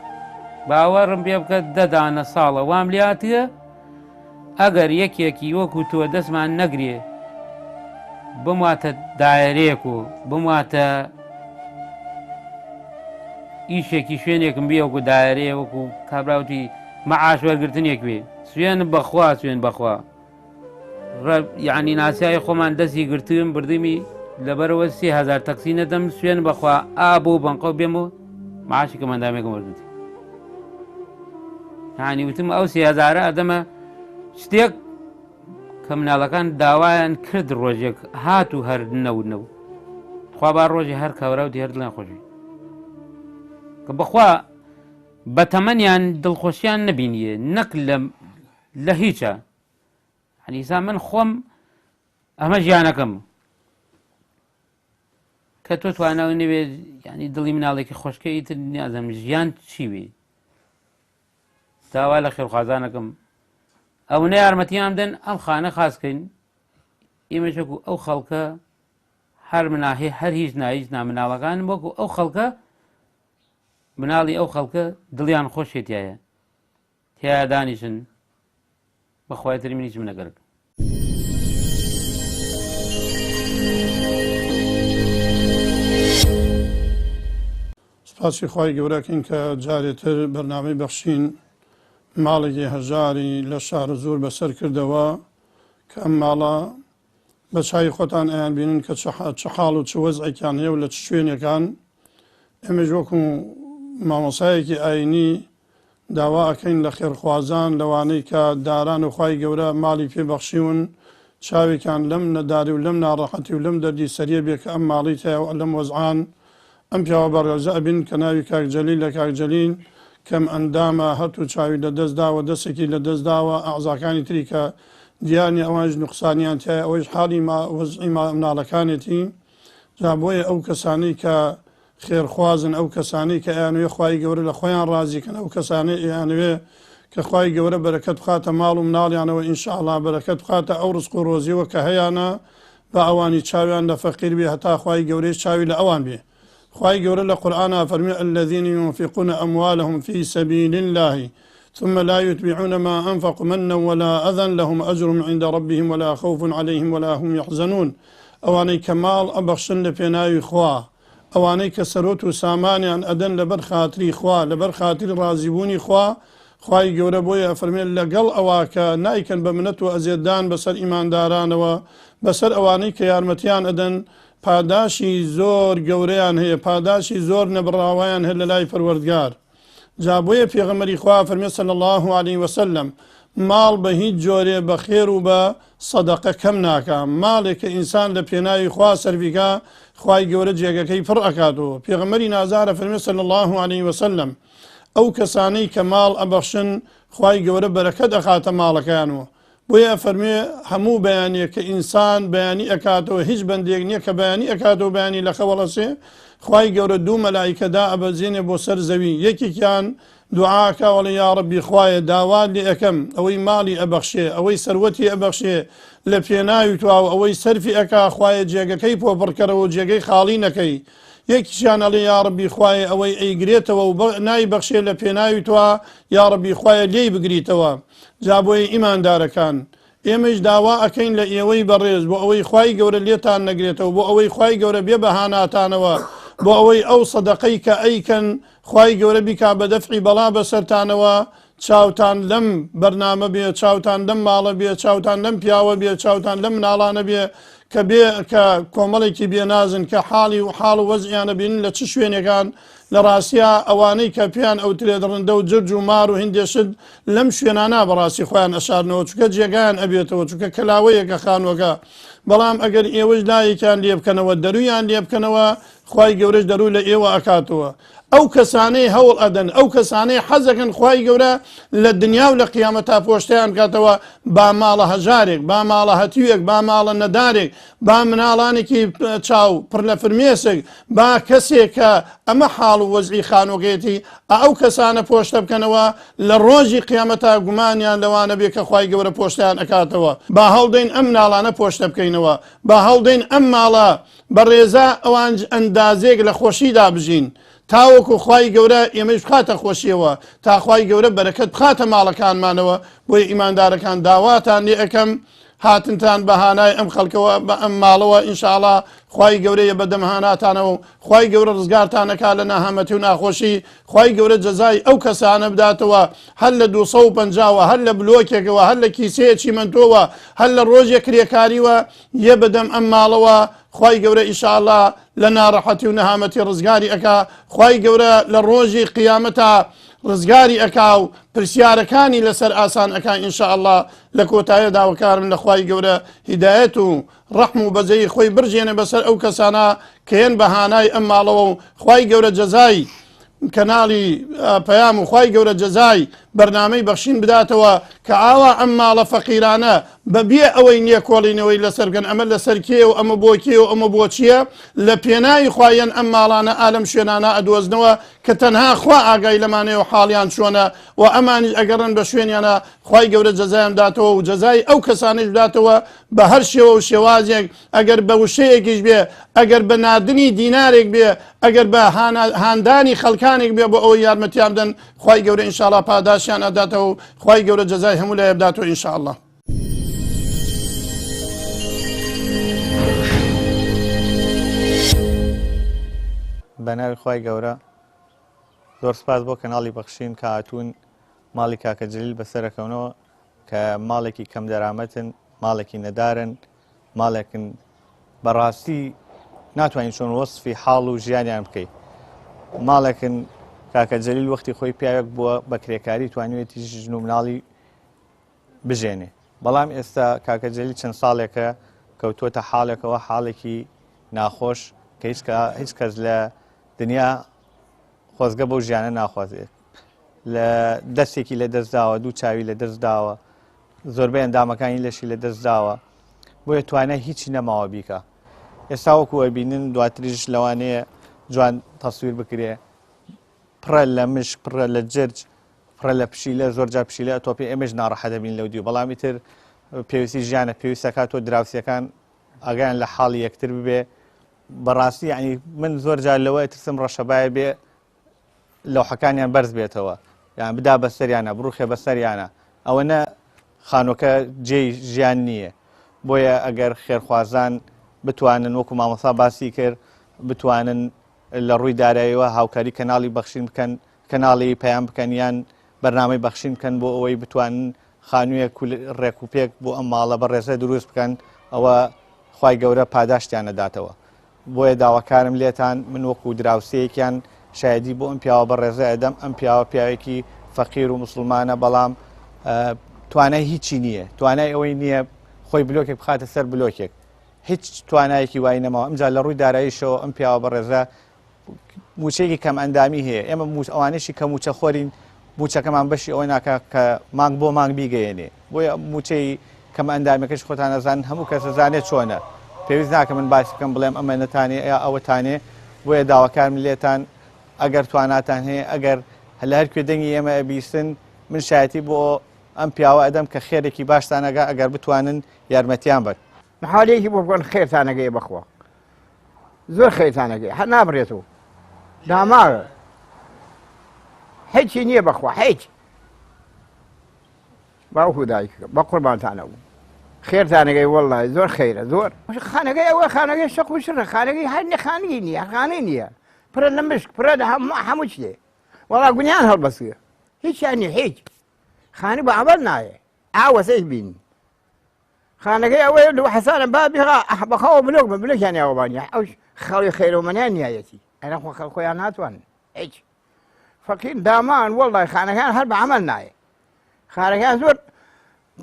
باوەڕم پێ بکە دە دانە ساڵە وام لێ هاتیە ئەگەر یەکێکی وەکو تۆ دەستمان نەگرێ بمواتە دایەرێک و بمواتە ئیشێکی شوێنێکم بێ وەکو دایەرەیە وەکو کابراوتی مەعاش وەرگرتنێک بێ سوێن بەخوا سوێن بەخوا یعنی ناسیای خۆمان دەستی گرتوم بردمی لەبەرەوە 3000 تەکسی نەدەم سوێن بەخوا ئا بۆ بەنقە بێم و معاشی کەمەندامێکم وەرگرت یعنی وتم ئەو 3000 ئەدەمە شتێک کە مناڵەکان داوایان کرد ڕۆژێک هات و هەر نەو نەو خوا با ڕۆژی هەر کاورا و دیهر دڵیان خۆشی کە بەخوا بە تەمەنیان دڵخۆشیان نبینیە نەک لە لە هیچە هەنیسا من خۆم ئەمە ژیانەکەم کە تۆ تواناوی نەبێ ینی دڵی مناڵێکی خۆشکە ئیتر نیازم ژیان چی بێ داوا لە خێرخوازانەکەم ئەوەنە یارمەتیان بدەن ئەم خانە خاسکەین ئێمە وەکو ئەو خەڵکە هەر مناهی هەر هیچ نایچ نا مناڵەکان وەکو ئەو خەڵکە مناڵی ئەو خەڵکە دڵیان خۆشێتایە تیا دانیشن بەخوای تر من هیچم نەگەرک. سوپاسی خوای گەورە ئەکەین کە جارێ تر بەرنامەی بەخشین ماڵێکی هەژاری لە شارەزوور بەسەر کردەوە کە ئەم ماڵە بە چاوی خۆتان ئەیان بینن کە چ حاڵ و چ وەزعێکیان هەیە و لە چ شوێنێکان ئێمەش وەکو مامۆسایەکی ئاینی داوا ئەکەین لە خێرخوازان لەوانەی کە داران و خوای گەورە ماڵی پێ بەخشیون چاوێکیان لەم نەداری و لەم ناڕەحەتی و لەم دەردی سەریە بێ کە ئەم ماڵی تیایە و لەم وەزعان ئەم پیاوە بەڕێزە ئەبینن کە ناوی کاک جەلیلە کاک جەلیل کەم ئەندامە هەرتوو چاوی لە دەست داوە دەسێکی لە دەست داوە ئەعزاکانی تری کە دیار نیە ئەوانیش نوقسانیان تیایە ئەوەیش حاڵی وەزعی مناڵەکانێتی جا بۆیە ئەو کەسانەی کە خێرخوازن، ئەو کەسانەی کە ئەیانەوێ خوای گەورە لە خۆیان ڕازی کەن، ئەو کەسانەی ئەیانەوێ کە خوای گەورە بەرەکەت بخاتە ماڵ و مناڵیانەوە ان شاء اللە بەرەکەت بخاتە ئەو ڕزق و ڕۆزیەوە کە هەیانە با ئەوانی چاویان لە فەقیر بێ هەتا خوای گەورەیش چاوی لە ئەوان بێ خوای گەورە لە قورئانا فەرمی الذین ينفقون اموالهم فی سبیل الله ثم لا يتبعون ما أنفقوا منا ولا أذى لهم أجرهم عند ربهم ولا خوف عليهم ولا هم يحزنون ئەوانەی کە ماڵ ئەبەخشن لە پێناوی خوا ئەوانەی کە سەرۆت و سامانیان ئەدەن لەبەر خاتری خوا، لەبەر خاتری ڕازیبوونی خوا، خوای گەورە بۆیە ئەفەرموێ لەگەڵ ئەوە کە نایکەن بە منەت و ئەزێتدان بەسەر ئیماندارانەوە، بەسەر ئەوانەی کە یارمەتیان ئەدەن، پاداشی زۆر گەورەیان هەیە، پاداشی زۆر نەبڕاوەیان هەیە لەلای پەروەردگار. جا بۆیە پێغەمبەری خوا فەرمی صلی اللە علیه وسلم ماڵ بە هیچ جۆرێ بە خێر و بە سەدەقە کەم ناکا ماڵێک کە ئینسان لە پێناوی خوا سەرفیکا خوای گەورە جێگەکەی پڕ ئەکاتەوە پێغەمبەری نازارە فەرمی صلی اللە علیه وسلم ئەو کەسانەی کە ماڵ ئەبەخشن خوای گەورە بەرەکەت ئەخاتە ماڵەکەیانەوە بۆیە ئەفەرموێ هەموو بەیانیەک کە ئینسان بەیانی ئەکاتەوە هیچ بەندێک نیە کە بەیانی ئەکاتەوە بەیانی لە خەو هەڵەسێ خوای گەورە دوو مەلائیکە دائەبەزێنێ بۆ سەر زەوی یەکێکیان دوعا ئەکا ئەڵێ یاڕەبی خوایە داوات لێ ئەکەم ئەوەی ماڵی ئەبەخشێ ئەوەی سەروەتی ئەبەخشێ لە پێناوی توا و ئەوەی سەرفی ئەکا خوایە جێگەکەی پۆ پڕکەرەوە و جێگەی خاڵی نەکەی یەکیشیان ئەڵێ یاڕەبی خوایە ئەوەی ئەیگرێتەوە و نایبەخشێ لە پێناوی توا یاڕەبی خوایە لێی بگریتەوە جا بۆیە ئیماندارەکان ئێمەیش داوا ئەکەین لە ئێوەی بەڕێز بۆ ئەوەی خوای گەورە لێتان نەگرێتەوە بۆ ئەوەی خوای گەورە بێ بە هاناتانەوە. بۆ ئەوەی ئەو سەدەقەی کە ئەیکەن خوای گەورە بیکا بە دەفعی بەڵا بەسەرتانەوە چاوتان لەم بەرنامە بێ چاوتان لەم ماڵە بێ چاوتان لەم پیاوە بێ چاوتان لەم مناڵانە بێ کە بێ کە کۆمەڵێکی بێنازن کە حاڵی و حاڵ و وەزعیانە بینن لە چ شوێنێکان لە ڕاستیا ئەوانەی کە پێیان ئەوترێت ڕندە و جرج و مار و هندێ شت لەم شوێنانە بەڕاستی خۆیان ئەشارنەوە چونکە جێگایان ئەبێتەوە چونکە کەلاوەیەکە خانووەکە بەڵام ئەگەر ئێوەش لایەکیان لێ بکەنەوە دەرویان لێ بکەنەوە خوای گەورەش دەروو لە ئێوە ئەکاتەوە ئەو کەسانەی هەوڵ ئەدەن ئەو کەسانەی حەزەکەن خوای گەورە لە دنیا و لە قیامەتا پۆشتیان بکاتەوە با ماڵە هەژارێک با ماڵە هەتیوێک با ماڵە نەدارێک با مناڵانێکی چاو پڕ لە فرمێسک با کەسێک کە ئەمە حاڵ و وەزعی خانۆکەیەتی ئەو کەسانە پۆشتە بکەنەوە لە ڕۆژی قیامەتا گومانیان لەوانە بێ کە خوای گەورە پۆشتیان ئەکاتەوە با هەڵدەین ئەم مناڵانە پۆشتە بکەینەوە با هەڵدەین ئەم ماڵە بەڕێزە ئەوانج ئەندازەیەک لە خۆشیدا بژین تاوەکو خوای گەورە ئێمەیش بخاتە خۆشیەوە تا خوای گەورە بەرەکەت بخاتە ماڵەکانمانەوە بۆیە ئیماندارەکان داواتان لێ ئەکەم هاتنتان بە هانای ئەم خەڵکەوە بە ئەم ماڵەوە ئینشاءڵا خوای گەورەیە بەدەم هاناتانەوە و خوای گەورە ڕزگارتان ئەکا لە ناهەمەتی و ناخۆشی خوای گەورە جەزای ئەو کەسانە بداتەوە هەر لە 250 وە هەر لە بلۆکێکەوە هەر لە کیسەیە چیمەنتۆوە هەر لە ڕۆژێک کرێکاریوە یە بەدەم ئەم ماڵەوە خوای گەورە ئیشاءاللە لە ناڕەحەتی و نەهامەتی ڕزگاری ئەکا خوای گەورە لە ڕۆژی قیامەتا ڕزگاری ئەکا و پرسیارەکانی لەسەر ئاسان ئەکا ان شاء اللە لە کۆتایە داواکارم لە خوای گەورە هیدایەت و ڕەحم و بەزەیی خۆی بڕژێنێ بەسەر ئەو کەسانە کە یەن بە هانای ئەم ماڵەوە و خوای گەورە جەزای کەناڵی پەیام و خوای گەورە جەزای بەرنامەی بەخشین بداتەوە کە ئاوا ئەم ماڵە فەقیرانە بە بێ ئەوەی لێکۆڵینەوەی لەسەر بکەن ئەمە لەسەر کێ و ئەمە بۆ کێ و ئەمە بۆ چییە لە پێناوی خوایەن ئەم ماڵانە ئالەم شوێنانە ئەدۆزنەوە کە تەنها خوا ئاگای لەمانەیە و حاڵیان چۆنە و ئەمانیش ئەگەڕن بە شوێنیانە خوای گەورە جەزایان بداتەوە و جەزای ئەو کەسانەیش بداتەوە بە هەر شێوە و شێوازێک ئەگەر بە وشەیەکیش بێ ئەگەر بە ناردنی دینارێک بێ ئەگەر بە هاندانی خەڵکانێک بێ بۆ ئەوەی یارمەتیان بدەن خوای گەورە ئینشاءاللە پاداشیان ئەداتەوە و خوای گەورە جەزای هەموو لایە بداتەوە ئینشاءاللە. بەناوی خوای گەورە زۆر سپاس بۆ کەناڵی بەخشین کە هاتوون ماڵی کاکە جلیل بەسەرەکەونەوە کە ماڵێکی کەم دەرامەتن ماڵێکی نەدارن ماڵێکن بەڕاستی ناتوانین چۆن وەسفی حاڵ و ژیانیان بکەیت ماڵێکن کاکە جەلیل وەختی خۆی پیاوێک بووە بە کرێکاری توانیوێتی ژن و مناڵی بژێنێ بەڵام ئێستا کاکە جەلیل چەند ساڵێکە کەوتووەتە حاڵێکەوە حاڵێکی ناخۆش کە هیچ کەس لە دنیا خۆزگە بەو ژیانە ناخوازێت لە دەستێکی لە دەستداوە دوو چاوی لە دەستداوە زۆربەی ئەندامەکانی لەشی لە دەستداوە بۆیە توانای هیچی نەماوە بیکە ئێستا وەکو ئەبینن دواتریش لەوانەیە جوان تەسویر بکرێ پڕە لە مشک پڕە لە جرج پڕە لە پشیلە زۆر جار پشیلە ئەتۆپێ ئێمەش ناڕەحەت دەبین لەو دیو بەڵام ئیتر پێویستی ژیانە پێویستەکات تۆ دراوسێکان ئاگایان لە حاڵی یەکتر ببێ بەڕاستی یعنی من زۆر جار لەوە ئەترسم ڕەشەبایە بێ لەوحەکانیان بەرز بێتەوە یان بدا بەسەریانە بڕوخێ بەسەریانە ئەوە نە خانۆکە جێی ژیان نییە بۆیە ئەگەر خێرخوازان بتوانن وەکو مامۆسا باسی کرد بتوانن لە ڕووی داراییەوە هاوکاری کەناڵی بەخشین بکەن کەناڵی پەیام بکەن یان بەرنامەی بەخشین بکەن بۆ ئەوەی بتوانن خانوویەک ڕێک و پێک بۆ ئەم ماڵە بەڕێزە دروست بکەن ئەوە خوای گەورە پاداشتیان ئەداتەوە بۆیە داواکارم لێتان من وەکو دراوسێیەکیان شایەدی بۆ ئەم پیاوە بەڕێزە ئەدەم ئەم پیاوە پیاوێکی فەقیر و موسڵمانە بەڵام توانای هیچی نییە توانای ئەوەی نییە خۆی بلۆکێک بخاتە سەر بلۆکێک هیچ توانایەکی وای نەماوە ئەمجا لە ڕووی داراییشەوە ئەم پیاوە بەڕێزە مووچەیەکی کەم ئەندامی هەیە ئێمە ئەوانەشی کە مووچە خۆرین مووچەکەمان بەشی ئەوە ناکا کە مانگ بۆ مانگ بیگەیەنێ بۆیە مووچەی کەم ئەندامەکەش خۆتان ئەزانن هەموو کەس ئەزانێت چۆنە پێویست ناکە من باسی بکەم بڵێم ئەمە نەتانێ یا ئەوەتانێ بۆیە داواکارم لێتان ئەگەر تواناتان هەیە ئەگەر لە هەر کوێ دەنگی ئێمە ئەبیستن من شایەتی بۆ ئەم پیاوە ئەدەم کە خێرێکی باشتان ئەگا ئەگەر بتوانن یارمەتیان بەن. محالەیەکی بۆ بکەن خێرتان ئەگەیە بەخوا. زۆر خەیتانەکەی هەر نابرێتەوە داماوە هیچی نییە بەخوا هیچ باوکو دایک بە قوربانتانەوە خێرتانەکەی وەڵی زۆر خەیرە زۆر خانەکەی ئەوە خانەکەی شەق و شڕە خانەکەی هەر نەخانگی نییە خانەی نییە پرە لە مشک پرە لە هەموو شتێ وەڵا گونیان هەڵبەسوێ هیچیان نیە هیچ خانی بە عەمەل نایە ئاوەسەی بین خانەکەی ئەوەیە لە حەسانە بابی بەخەوە بلۆک بە بلۆکیان یاوەبانە ئەو خەڵی خێرۆمەنیان نیایەتی ئەرە خۆ خەڵ خۆیان ناتوانن هیچ فەقیر دامان وەڵای خانەکان هەر بە عەمەل نایە خانەکان زۆر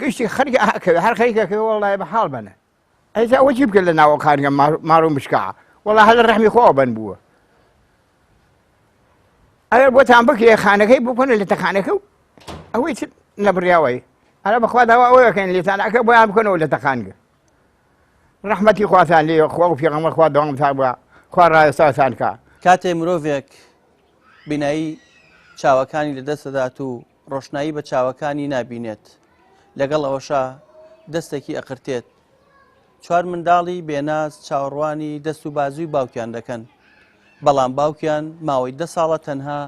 گشتی خەریکە ئاکەوێ هەر خەریکەکەوێ وەڵای بە حاڵ بەنە ئەی ئەوە چی بکە لە ناوە خانگە مار و مشکا وەڵا هەر لە ڕەحمی خۆوە بەن بووە ئەگەر بۆتان بکرێ خانەکەی بکۆنە لە تەخانەکە و ئەوەی چ نەبڕیاوەی ئەرە بەخوا داوا ئەوە ئەکەین لێتان ئەکە بۆیان بکەنەوە لە تەخانگە ڕەحمەتی خواتان لێ خوا و پێغەمبەر خوا دەوامتان بووە خوا ڕایستاتان کا. کاتێ مرۆڤێک بینایی چاوەکانی لەدەست دەدات و ڕۆشنایی بە چاوەکانی نابینێت، لەگەڵ ئەوەشا دەستێکی ئەقرتێت. چوار منداڵی بێناز چاوەڕوانی دەست و بازووی باوکیان دەکەن، بەڵام باوکیان ماوەی دە ساڵە تەنها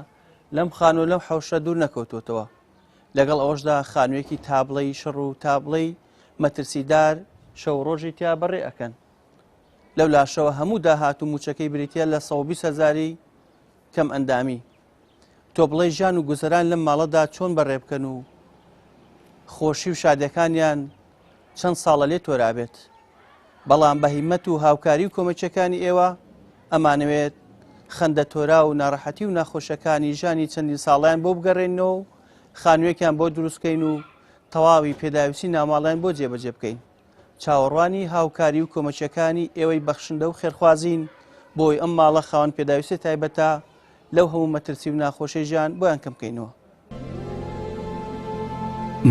لەم خانوو لەم حەوشە دوور نەکەوتووەتەوە. لەگەڵ ئەوەشدا خانوویەکی تابڵێی شڕ و تابڵێی مەترسیدار شەو و ڕۆژی تیا بەڕێ ئەکەن. لەو لاشەوە هەموو داهات و مووچەکەی بریتییە لە 120 هەزاری کەم ئەندامی. تۆ بڵێی ژیان و گوزەران لەم ماڵەدا چۆن بەڕێ بکەن و خۆشی و شادیەکانیان چەند ساڵە لێ تۆرابێت. بەڵام بە هیمەت و هاوکاری و کۆمەکیەکانی ئێوە ئەمانەوێت خەندە تۆرا و ناڕەحەتی و ناخۆشیەکانی ژیانی چەندین ساڵیان بۆ بگەڕێنەوە و خانوویەکیان بۆ دروستکەین و تەواوی پێداویستی ناوماڵیان بۆ جێبەجێ بکەین. چاوەڕوانی هاوکاری و کۆمەکیەکانی ئێوەی بەخشندە و خێرخوازین بۆی ئەم ماڵە خاوەن پێداویستی تایبەتە لەو هەموو مەترسی و ناخۆشیەی ژیان بۆیان کەم بکەینەوە.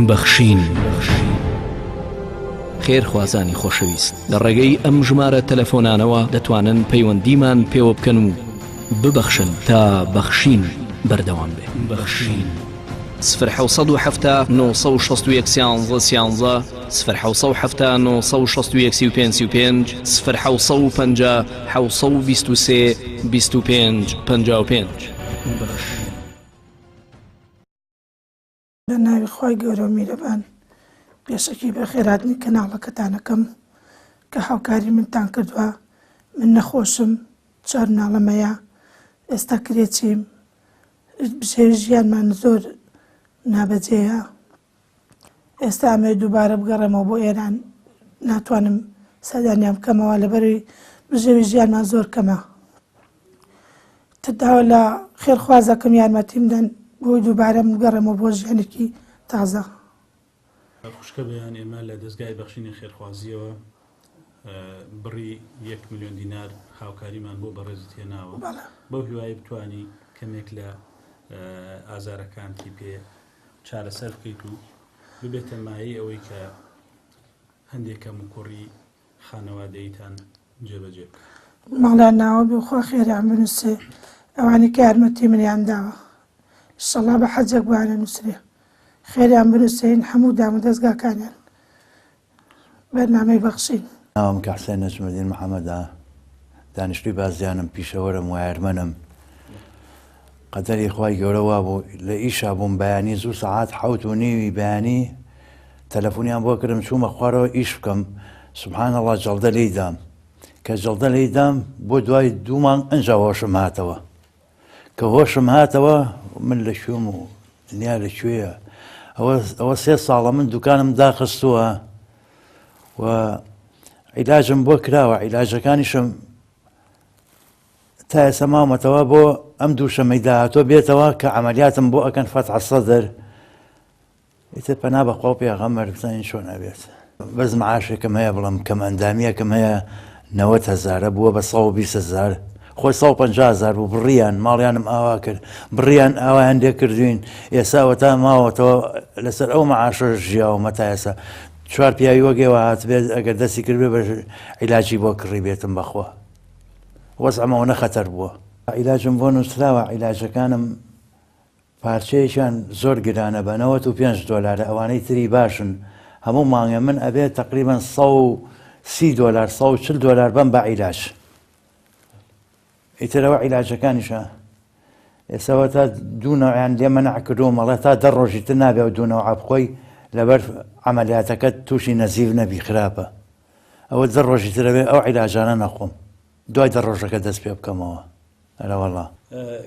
بەخشین. خێرخوازانی خۆشەویست لە ڕێگەی ئەم ژمارە تەلەفۆنانەوە دەتوانن پەیوەندیمان پێوە بکەن و ببەخشن تا بەخشین بەردەوام بێ. بەخشین. سفر 770 961 13 13 سفر 770 961 35 35 سفر 750 723 25 55. بە ناوی خوای گەورە و میرەبان پێشەکی بەخێرهاتنی کەناڵەکەتان ئەکەم کە هاوکاری منتان کردوە من نەخۆشم چوار مناڵم هەیە ئێستا کرێچیم بژێوی ژیانمان زۆر نابەجێیە ئێستا ئەمەوێت دووبارە بگەڕێمەوە بۆ ئێران ناتوانم سەردانیان بکەمەوە لەبەروی بژێوی ژیانمان زۆر کەمە داوا لە خێرخوازەکەم یارمەتیم دەن بۆی دووبارە من بگەڕێمەوە بۆ ژیانێکی تازە. خوشکە بەیان ئێمە لە دەزگای بەخشینی خێرخوازییەوە بڕی یەک ملیۆن دینار هاوکاریمان بۆ بەڕێزت هێناوە بەو هیوای بتانی کەمێک لە ئازارەکانتی پێ چارەسەر بکەیت و ببێتە مایەی ئەوەی کە هەندێک کەموکوڕی خانەوادەییتان جێبەجێ بکەن. ماڵیان ناوە بێ خوا خێریان بنوسێ ئەوانەی کە یارمەتی منیان داوە ئیشەڵا بە حەجێک بۆیان ئەنوسرێ خێریان بنوسێین هەموو دام و دەزگاکانیان بەرنامەی بەخشین. ناوم کاک حسێن نەجمەدین محەمەدە دانیشتووی بازیانم پیشەوەرم وایەرمەنم قەدەری خوای گەورە وابوو لە ئیشا بووم بەیانی زوو سەعات حەوت و نیوی بەیانی تەلەفۆنیان بۆ کردم چوومە خوارەوە ئیش بکەم سبحان الله جەڵدە لێی دام کە جەڵدە لێی دام بۆ دوای دوو مانگ ئەنجا هۆشم هاتەوە کە هۆشم هاتەوە من لە کوێم و دنیا لە کوێیە ئەوە ئەوە سێ ساڵە من دوکانم داخستووە و عیلاجم بۆ کراوە عیلاجەکانیشم تا ئێستا ماومەتەوە بۆ ئەم دووشەمەی داهاتوە بێتەوە کە عملیاتم بۆ ئەکەن فەتح سەدر ئیتر پەنا بەخوا و پێغەمبەر بزانین چۆن ئەبێت. بەس معاشێکم هەیە بڵێم کەم ئەندامیەکم هەیە 90 هەزارە بووە بە 120 هەزار خۆی 150 هەزار بوو بڕیان ماڵیانم ئاوا کرد بڕیان ئاوایان لێ کردوین ئێستا ئەوەتا ماوەتەوە لەسەر ئەو معاشە ژیاومە تا ئێستا چوار پیاوی وەک ئێوە هاتبێت ئەگەر دەستی کردبێ بە عیلاجی بۆ کڕی بێتم بەخوا وەزعم ئەوەنە خەتەر بووە عیلاجم بۆ نووسراوە عیلاجەکانم پارچەیەکیان زۆر گرانە بە 95 دۆلارە ئەوانەی تری باشن هەموو مانگە من ئەبێت تقریبا 130 دۆلار 140 دۆلار بەم بە عیلاج ئیترەوە عیلاجەکانیشە ئێسەوە تا دوو نەوعیان لێ مەنع کردووم ئەڵێ تا دە ڕۆژی تر نابێ ئەو دوو نەوعە بخۆی لەبەر عەمەلیاتەکەت تووشی نەزیف نەبی خراپە ئەوە دە ڕۆژی تر ئەبێ ئەو عیلاجانە نەخۆم دوای دە ڕۆژەکە دەست پێ بکەمەوە. ئەرەوەڵا.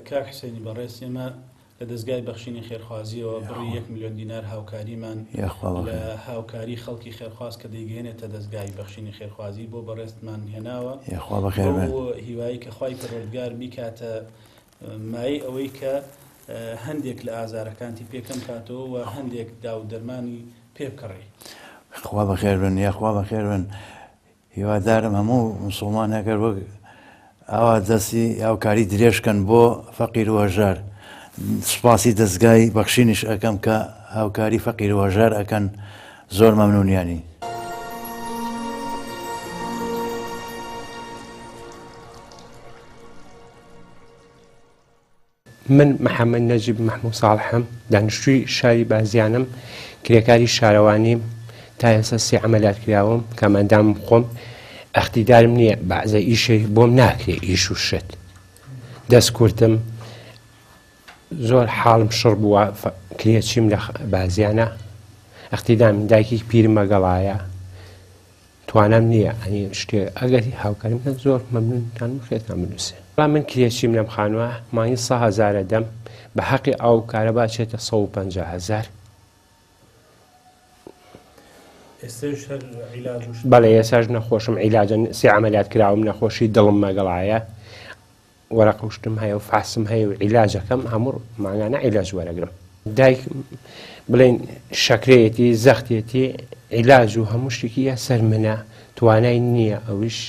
کاک حسێنی بەڕێز ئێمە لە دەزگای بەخشینی خێرخوازیەوە بڕی یەک ملیۆن دینار هاوکاریمان لە هاوکاری خەڵکی خێرخواز کە دەیگەیەنێتە دەزگای بەخشینی خێرخوازی بۆ بەڕێزتمان هێناوە بەو هیوایی کە خوای پەروەردگار بیکاتە مایەی ئەوەی کە هەندێک لە ئازارەکانتی پێ کەم کاتەوە و هەندێک داو دەرمانی پێ بکڕی. خوا بەخێر بن یاخوا بەخێر بن هیوادارم هەموو موسوڵمانێک هەر وەک ئاوا دەستی هاوکاری درێژ کەن بۆ فەقیر و هەژار سوپاسی دەزگای بەخشینیش ئەکەم کە هاوکاری فەقیر و هەژار ئەکەن زۆر مەمنونیانی. من محەمەد نەجیب مەحموو ساڵحم، دانیشتووی شاری بازیانم، کرێکاری شارەوانیم، تا ئێستا سێ عەمەلیات کراوم، کەمئەندامم خۆم، ئەختیدارم نییە، بەعزە ئیشێ بۆم ناکرێ ئیش و شت، دەست کورتم، زۆر حاڵم شڕ بووە، کرێچیم لە بازیانە، ئەختیدام دایکی پیرم مەگەڵایە. توانام نییە ئەنی شتێ ئەگەر هاوکاریم بکەن زۆر مەمنونتان خێرتان بنووسێ با من کرێچیم لەم خانووە مانگی سە هەزارە دەم بە حەقی ئاو و کارەبا چێتە 150 هەزار ئێستاش هەر عیلاج و شت بەڵێ ئێساش نەخۆشم عیلاجە سێ عەمەلیات کراوم نەخۆشی دڵم مەگەڵایە وەرەقە و شتم هەیە و فاسم هەیە و عیلاجەکەم هەموو مانگانە عیلاج وەرەگرم دایکم بڵێن شەکرەیەتی زەختێتی عیلاج و هەموو شتێکی یا سەر منە توانای نییە ئەویش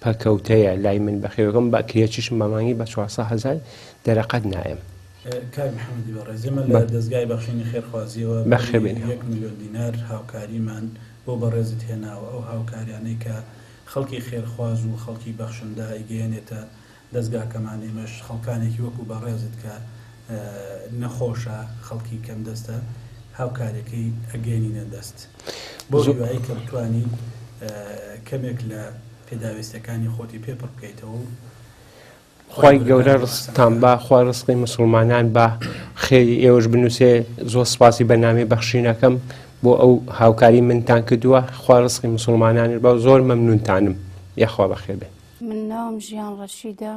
پەکەوتەیە لای من بەخێوەکەم بە کرێچیشم بە مانگی بە 400 هەزار دەرەقەت نایەم. کاک محەمەدی بەڕێز ئێمە لە دەزگای بەخشینی خێرخوازیەوە بڕی یەک ملیۆن دینار هاوکاریمان بۆ بەڕێزت هێناوە ئەو هاوکاریانەی کە خەڵکی خێرخواز و خەڵکی بەخشندە ئەیگەیەنێتە دەزگاکەمان، ئێمەش خەڵکانێکی وەکو بەڕێزت کە نەخۆشە، خەڵکی کەمدەستە، هاوکاریەکەی ئەگەیەنینە دەست. بەو هیوایەی کە بتوانی کەمێک لە پێداویستیەکانی خۆتی پێ پڕ بکەیتەوە و خوای گەورە ڕزقتان با خوا ڕزقی مسوڵمانان با خێری ئێوەش بنووسێ زۆر سپاسی بەرنامەی بەخشینەکەم بۆ ئەو هاوکاری منتان کردووە خوا ڕزقی مسوڵمانانش با زۆر مەمنونتانم یاخوا بەخێر بێن. من ناوم ژیان ڕەشیدە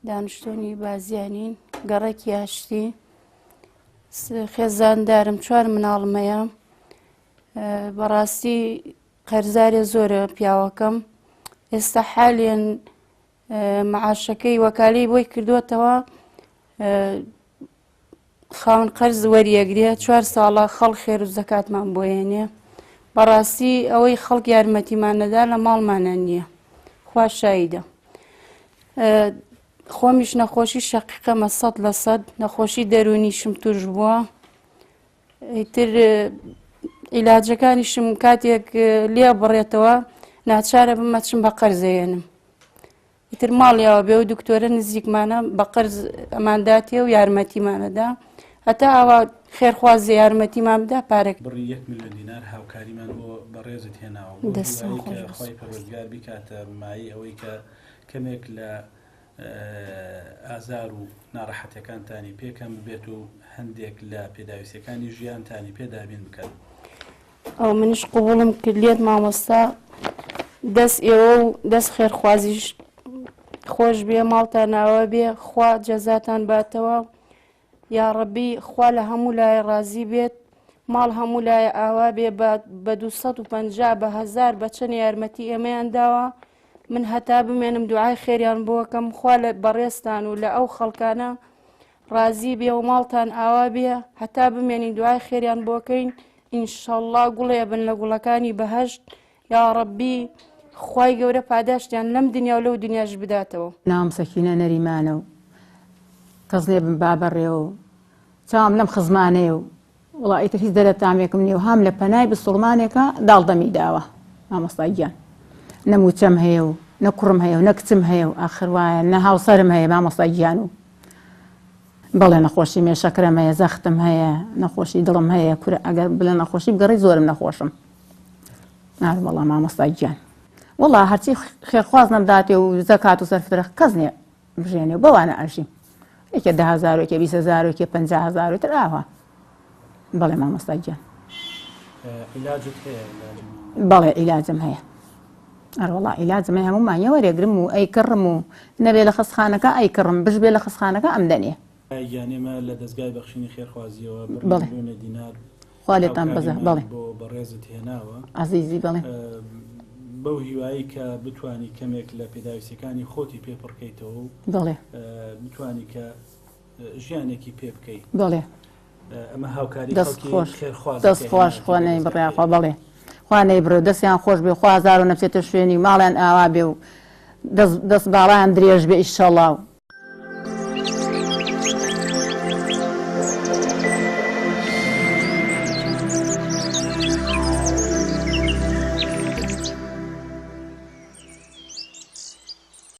دانیشتوونی بازیانین گەڕەکی ئاشتی خێزاندارم چوار مناڵم هەیە بەڕاستی قەرزارێ زۆرە پیاوەکەم ئێستا حالیان معاشەکەی وەکالەی بۆی کردووەتەوە خاوەن قەرز وەریەگرێ چوار ساڵە خەڵ خێر و زەکاتمان بۆ هێنێ بەڕاستی ئەوەی خەڵک یارمەتیمان نەدا لە ماڵمانە نییە خوا شایدە خۆمیش نەخۆشی شەقیقەمە سەد لە سەد نەخۆشی دەروونیشم توش بووە ئیتر عیلاجەکانیشم کاتێک لێ بڕێتەوە ناچارە بمە چم بە قەرزەیەنم ئیتر ماڵیاوە بێ و دکتۆرە نزیکمانە بە قەرز ئەمانداتێ و یارمەتیمانەدا هەتا ئاوا خێرخوازی یارمەتیمان بدا پارێک بڕی یەک ملیۆن دینار هاوکاریمان بۆ بەڕێزت هێناوە بۆ دەستان هیوایی خۆش کە بێ خوای سوپاس. پەروەردگار بیکاتە مایەی ئەوەی کە کەمێک لە ئازار و ناڕەحەتیەکانتانی پێ کەم ببێت و هەندێک لە پێداویستیەکانی ژیانتانی پێ دابین بکەن. ئەوە منیش قبوڵم کرد لێت مامۆستا دەست ئێوە و دەست خێرخوازیش خۆش بێ ماڵتان ئاوا بێ خوا جەزاتان باتەوە یاڕەبی خوا لە هەموو لایە ڕازی بێت ماڵ هەموو لایە ئاوا بێ بە 250 بە هەزار بە چەند یارمەتی ئێمەیان داوە من هەتا بمێنم دوعای خێریان بۆکەم خوا لە بەڕێزتان و لە ئەو خەڵکانە ڕازی بێ و ماڵتان ئاوا بێ هەتا بمێنین دوعای خێریان بۆکەین ئینشەڵڵا گوڵێ بن لە گوڵەکانی بەهەشت یاڕەبی خوای گەورە پاداشتیان لەم دنیا و لەو دنیاش بداتەوە. ناوم سەکینە نەریمانە و کەس نیە بم با بەڕێوە و چاوم لەم خزمانەیە و وەڵا ئیتر هیچ دەرەتامێکم نیە و هام لە پەنای بسوڵمانێکا داڵدەمی داوە مامۆستا گیان نە موچەم هەیە و نە کوڕم هەیە و نە کچم هەیە و ئاخر وایە نە هاوسەرم هەیە مامۆستا گیان و بەڵێ نەخۆشیم هەیە شەکرەم هەیە زەختم هەیە نەخۆشی دڵم هەیە کورە ئەگەر بڵێ نەخۆشی بگەڕی زۆرم نەخۆشم نارم وەڵا مامۆستا گیان وەڵا هەرچی خێرخواز نەمداتێ و زەکات و سەرفترە کەس نییە بژێنێ و بەوانە ئەژیم یەکێ 10هزار و یەکێ 20هزار و یەکێ 50هزار و تر ئاوا بەڵێ مامۆستا گیان عیلاجت هەیە بەڵێ عیلاجم هەیە. ئەروەڵا عیلاجم هەیە هەموو مانگێ وەرێگرم و ئەیکڕم و نەبێ لە خەستخانەکە ئەیکڕم بشبێ لە خەستخانەکە ئەمدەنێ. گیان ئێمە لە دەزگای بەخشینی خێرخوازیەوە بڕی بەڵێ. ملیۆنێ دینار خوا لێتان بەزە هاوکاریمان بەڵێ. بۆ بەڕێزت هێناوە. عەزیزی بەڵێ. بەو هیوایەی کە بتوانی کەمێک لە پێداویستیەکانی خۆتی پێ پڕکەیتەوە و بەڵێ. بتوانی کە ژیانێکی پێ بکەی. بەڵێ. ئەمە هاوکاری دەست خەڵکی خۆش خێرخوازە دەست کە خۆش هێناویەتی خوا بۆ نەیبڕێ دەزگاکەی. یاخوا بەڵێ خوا نەیبڕێ و دەستیان خۆش بێ خوا هەزارو نەچێتە شوێنی و ماڵیان ئاوا بێ و دەست دەست باڵایان درێژ بێ ئیشەڵا و.